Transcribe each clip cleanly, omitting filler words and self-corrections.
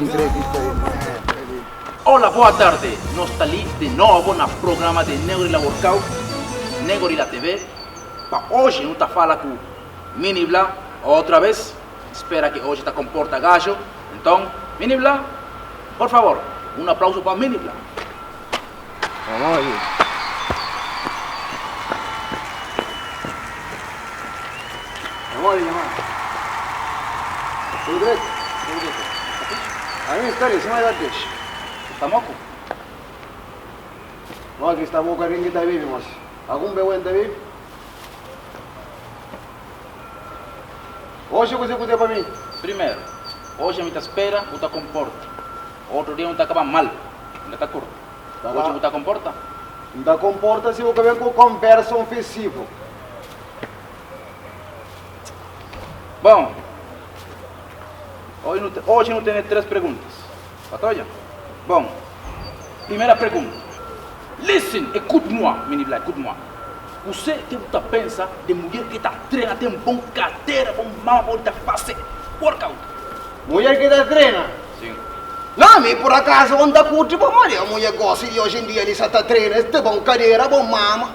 entrevista aí. Hola, boa tarde. Nos ta li di nobo na programa di Negorila Workout, Negorila TV. Pa oje nu ta fala ku Mini Bla otra bes. Spera ki oje ta komporta gajo. Enton, Mini Bla, por favor, un aplauso pa Mini Bla. Vamos aí. Vamos aí, mano. Tudo direito? Tudo direito. Tá fixe? A mim está ali, cima da deixa. Tá moco? Não, aqui está boca ringue da vive, moço. Algum bebê da vive? Hoje você cuida para mim. Primeiro, hoje a minha espera, o tá comporta. Outro dia não tá acaba mal. Ainda tá curto. Tá Hoje lá. o tá comporta? Não comporta se você vem com conversa ofensiva. Bom, hoje não, hoje não tem três perguntas. Batalha? Bom, primeira pergunta. Listen, écoute-moi, mini black, écoute-moi. Você que você pensa de mulher que tá treina, tem bom carteira, bom mama, bom tá fazer workout. Mulher que tá treina. Sim. Não, me por acaso onda curte para Maria. A mulher gosta de hoje em dia ele só tá treina, tem bom cadeira, bom mama.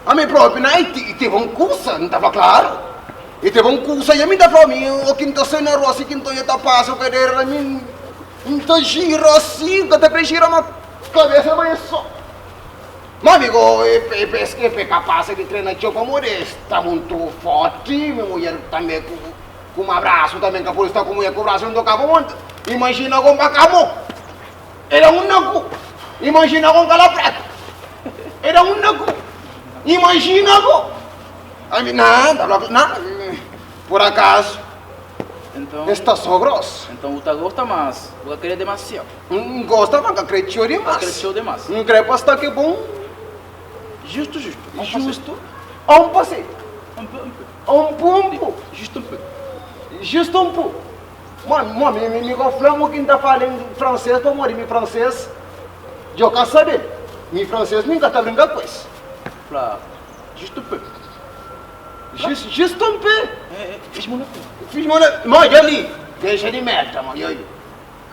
A mim próprio, né? E tem bom curso, não estava claro? E tem bom curso, e a mim dá para mim, o que está sendo na rua, assim, que então tá passa, cadeira, a mim, então gira assim, que até gira uma cabeça, mas só. Mas amigo, eu penso que é capaz de treinar eu como está muito forte, minha mulher também com, com um abraço também, que por estar com mulher com o braço não tocava muito. Imagina com bacamo. Era um naco. Imagina com calapreta. Era um naco. Imagina com. A mim, nada, nada. Por acaso, Então, está só grosso. então você gosta, mas você quer demasiado. Não gosta, mas cresceu demais. Cresceu demais. Não creio que que bom. Justo, justo. Justo. Um passeio. Um peu, um peu. Um pumpo. Justo um peu. Justo um pouco. Mano, mano, me, me, me flamo que tá falando francês, para morrer, meu francês. Eu quero saber. Meu francês nunca tá brincando com isso. Pra, justo um peu. Juste, juste um peu. É, é, fiz mon Fiz mano, mano, ali. Deixa de merda, mano. Eu,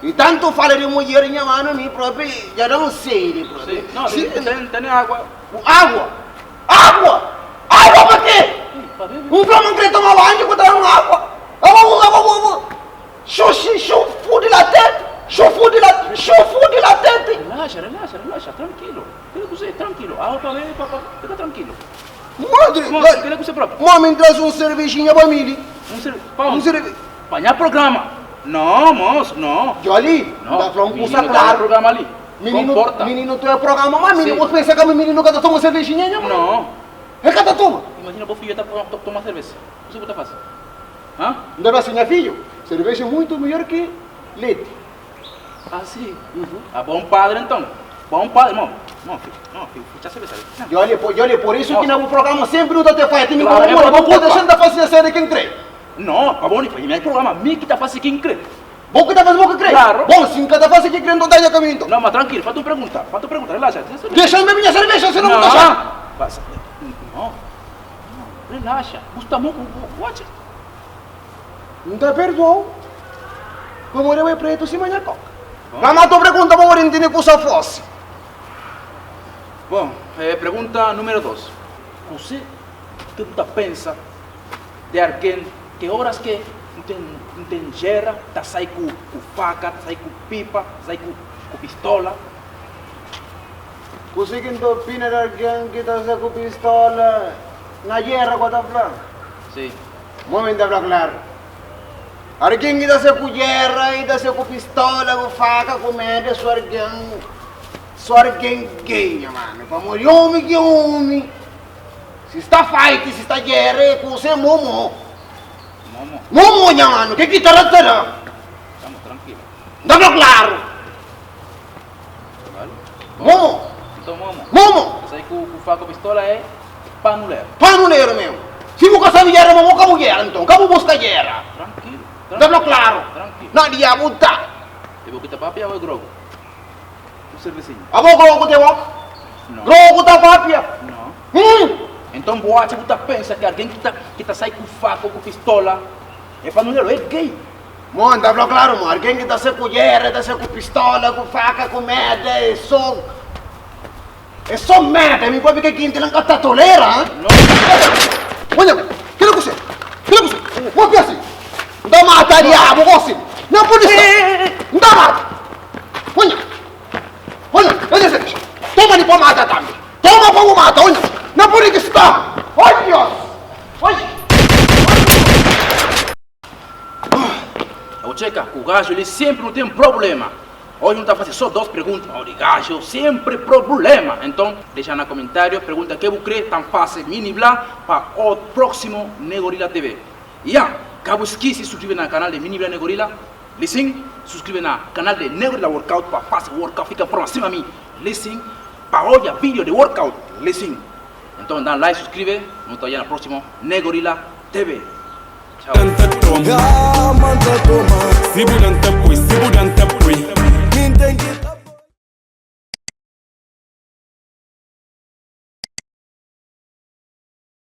E tanto fala de mulher, minha mano, mim próprio, já não sei de próprio. Sim. Não, Sim. tem, tem água. Água! Água! Água para quê? Pra beber. Um flamengo quer tomar banho, botar uma água. Água, água, água. Chuxi, chufu de la tête. Chufu de la, chufu de la tête. Relaxa, relaxa, relaxa, tranquilo. Fica com você, tranquilo. Água pra beber, pra, pra, fica tranquilo. Madre, Bom, fica com você próprio. Mãe, traz um cervejinha para mim. Um serve, pra Um onde? cerve... Apanhar programa. Não, moço, não. Jolly, Não, dá pra um menino curso tá no claro. programa ali. Menino, Comporta. menino, tu é programa, mas menino, Sim. você pensa que o menino cada toma cervejinha, né, mano? Não. É cada toma. Imagina, o filho tá tomando cerveja. Você bota fácil. Hã? Não deve assim, filho. Cerveja é muito melhor que leite. Ah, sim. Ah, bom padre então. Bom padre. Não, não, filho. Não, filho. Puxa a cerveja ali. Não. Jolly, por, Jolly, por isso que no programa sempre não te faz. Tem Claro, como, é mano, por vou culpa. deixando de fazer a série quem crê. Não, tá bom, filho. Meu programa, mim que tá fazendo quem crê. Bom que tá fazendo bom que crê. Claro. Bom, sim, cada fase que crê não dá caminho. então. Não, mas tranquilo, falta uma pergunta. Falta uma pergunta, relaxa. Deixa-me minha cerveja, senão Não, não deixar. Passa. Não. Não. Relaxa. Gustavo, watch. Não te perdoou. Como eu é preto, se manhã coca. Mas tua pergunta, vou entender que eu fosse. Bom, pergunta número 2. Você que tu pensa de alguém que horas que não tem, não tem guerra, tá sai com, com faca, tá sai com pipa, sai com, com pistola. Conseguindo opinar alguém que está com pistola na guerra com a falando. Sim. Momento de claro. Alguém que está com guerra, e está com pistola, com faca, com merda, só alguém. Só alguém ganha, mano. Para morrer homem que homem. Se está fight, se está guerra, é com você momo. Momo, Momo, nha, mano, que que tá lá? estamos tranquilo. Dá pra claro. Vale? Momo, Então, momo. momo. Sai com, com faca, pistola é panuleiro. Panuleiro mesmo. Se você sabe guerra, momo, como guerra, então. Como busca guerra? Tranquilo. Dá pra claro. Tranquilo. Não, diabo tá. Eu vou quitar papia ou é grogo? Um cervecinho. A boca grogo te boca. Não. Grogo tá papia. Não. Hum. Então, boate, você pensa que alguém que tá, que tá sai com faca ou com pistola é panuleiro, é gay. Mo, N ta fla klaru mo, algen ki ta sai ku gera, ta sai ku pistola, ku faka, ku merda, é so, é so merda, mi propi ke kinti la N ka ta tolera, ha? Olha, kila ku se, kila ku se, bo fia si, N ta mata diabu gosi, na pudi sta, N ta mata, olha, olha, olha se, toma di pa mata tambi, toma pa bu mata, olha, na pudi ki sta, oi Dios, oi. Awo txeka, ku gajo li sempri nu ten problema. Oji nu ta fase so dos pergunta, ma di gajo sempri problema. Enton, dexa na komentario pergunta ke bu kre ta fase mini bla pa o proximo Negorila TV. Ya, ka bu skisi suskribe na kanal di Mini Bla Negorila. Lisin, suskribe na kanal di Negorila Workout pa fase workout fika forma sima mi. Lisin, pa odja video di workout. Lisin. Enton, dan like, suskribe, nu ta odja na proximo Negorila TV.